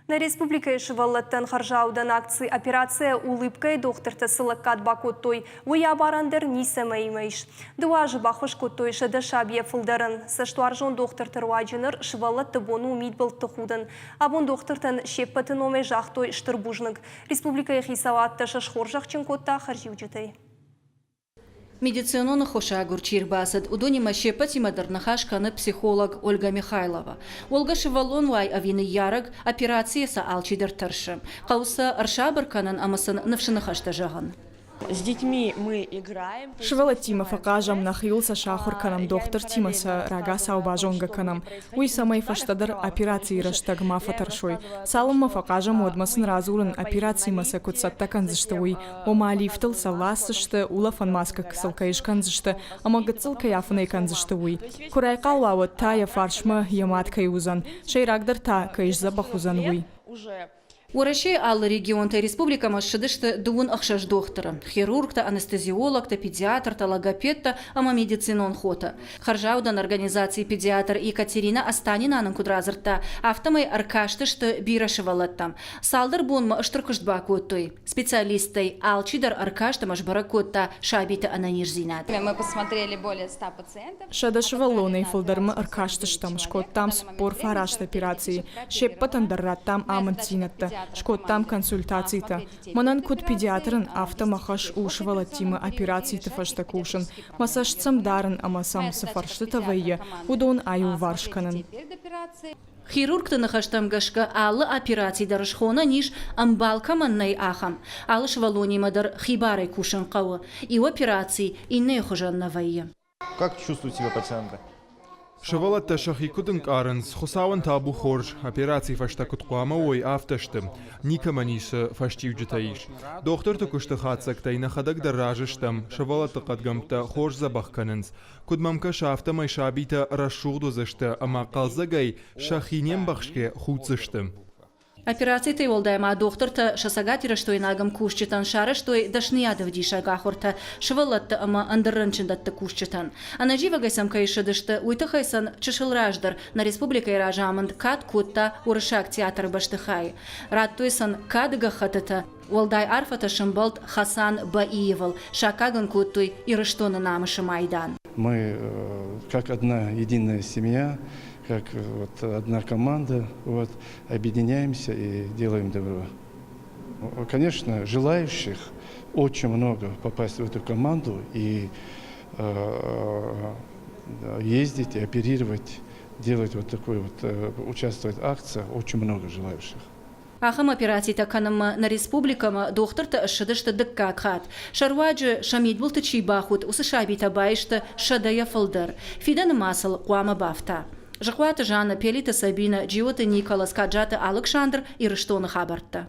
Нӕ республикӕйы сывӕллӕттӕн хӕрзаудӕн акци «Операция Улыбка-йы дохтыртӕ цы лӕггад бакодтой, уый абарӕн дӕр ницӕмӕимӕ ис. Дыууӕ азы баххуыс кодтой 100 сабийӕ фылдӕрӕн. Цӕстуарзон дохтырты руаджы ныр сывӕллӕтты бон у мидбылты худын. Абон дохтыртӕн се ппӕты номӕй загътой стыр бузныг. Республикӕйы хицауад дӕр сӕ схорзӕхджын кодта хӕрзиуджытӕй. Медицинон ӕххуысагур чи рбацыд, уыдонимӕ се ппӕтимӕ дӕр ныхас кӕны психолог Ольга Михайлова. Ольга сывӕллон уай ӕви ныййарӕг, операцийӕ сӕ алчидӕр тӕрсы. Хъӕуы сӕ ӕрсабыр кӕнын ӕмӕ сын ныфсы ныхӕстӕ зӕгъын. С детьми мы играем. Сывӕллӕттимӕ фӕхъазӕм, нӕхиуыл сӕ сахуыр кӕнӕм, дохтыртимӕ сӕ рагацау базонгӕ кӕнӕм. Уый цӕмӕй фӕстӕдӕр операцийы рӕстӕг ма фӕтӕрсой. Цалынмӕ фӕхъазӕм, уӕдмӕ сын радзурын, операцимӕ сӕ куыд цӕттӕ кӕндзысты, уый. Ома лифтыл сӕ ласдзысты, улӕфӕн маскӕ сыл кӕй скӕндзысты ӕмӕ гыццыл кӕй афынӕй кӕндзысты, уый. Куы райхъал уа, уӕд та йӕ фарсмӕ йӕ мад кӕй уыдзӕн, сӕйрагдӕр та кӕй сдзӕбӕх уыдзӕн, уый. Уӕрӕсейы алы регионтӕй республикӕмӕ ссыдысты 16 дохтыры – хирургтӕ, анестезиологтӕ, педиатртӕ, логопедтӕ ӕмӕ медицинон хотӕ. Хӕрзаудӕн организацийы педиатр Екатерина Останина нын куыд радзырдта, афтӕмӕй ӕркастысты бирӕ сывӕллӕттӕм. Цалдӕр бонмӕ стыр куыст бакодтой. Специалисттӕй алчидӕр ӕркаст ӕмӕ сбӕрӕг кодта сабиты ӕнӕниздзинад. 100 сывӕллонӕй фылдӕрмӕ ӕркастыстӕм, скодтам 49 операцийы, се ппӕтӕн дӕр радтам амынддзинӕдтӕ, скодтам консультацитӕ. Мӕнӕн куыд педиатрӕн, афтӕ мӕ хӕс у сывӕллӕттимӕ операциты фӕстӕ кусын, мӕ цӕст сӕм дарын ӕмӕ сӕм цы фӕрстытӕ вӕййы, уыдон аиуварс кӕнын. Хирургты ныхӕстӕм гӕсгӕ, алы операци дӕр схонӕн ис, ӕмбал кӕмӕн нӕй, ахӕм. Алы сывӕллонимӕ дӕр хибарӕй кусын хъӕуы. Иу операци иннӕйы хуызӕн нӕ вӕййы. Как чувствуют себя пациенты? Сывӕллӕттӕ сӕхи куыд ӕнкъарынц, Хуыцауӕн табу хорз, операцийы фӕстӕ куыд хъуамӕ уой, афтӕ сты. Никӕмӕн ницы фӕстиуджытӕ ис. Дохтырты куысты хатдзӕгтӕй нӕхӕдӕг дӕр разы стӕм, сывӕллӕтты хъӕдгӕмттӕ хорз дзӕбӕх кӕнынц. Куыд мӕм кӕсы, афтӕмӕй сабитӕ рӕсугъд уыдзысты ӕмӕ хъӕлдзӕгӕй сӕхи не мбӕхсгӕ худдзысты. Операцитӕй уӕлдай ма дохтыртӕ сӕ цӕгатирыстойнаг ӕмкусджытӕн сарӕзтой дӕсныйадӕвдисӕг ахуыртӕ сывӕллӕтты ӕмӕ ӕндӕр рынчындӕтты кусджытӕн. Ӕнӕзивӕгӕй сӕм кӕй ссыдысты, уый тыххӕй сын чысыл раздӕр нӕ республикӕйы разамынд кад кодта Уырыссаг театры бӕстыхайы. Радтой сын кады гӕххӕттытӕ, Уӕлдай арфӕтӕ сӕмбӕлд Хасан Баиевыл, саккаг ын кодтой Ирыстоны намысы майдан. Мы как одна единая семья, как вот одна команда, вот, объединяемся и делаем добро. Конечно, желающих очень много попасть в эту команду и ездить, и оперировать, делать вот такой вот, участвовать в акциях, очень много желающих. Ахӕм операцитӕ кӕнынмӕ нӕ республикӕмӕ дохтыртӕ ссыдысты дыккаг хатт. Сӕ руаджы сӕ мидбылты чи бахудт, уыцы сабитӕ баисты сӕдӕйӕ фылдӕр. Фидӕны ма сыл хъуамӕ бафта. Зыхъуаты Жаннӕ, Пелиты Сабинӕ, Джиоты Николас, Каджаты Алыксандр, Ирыстоны хабӕрттӕ.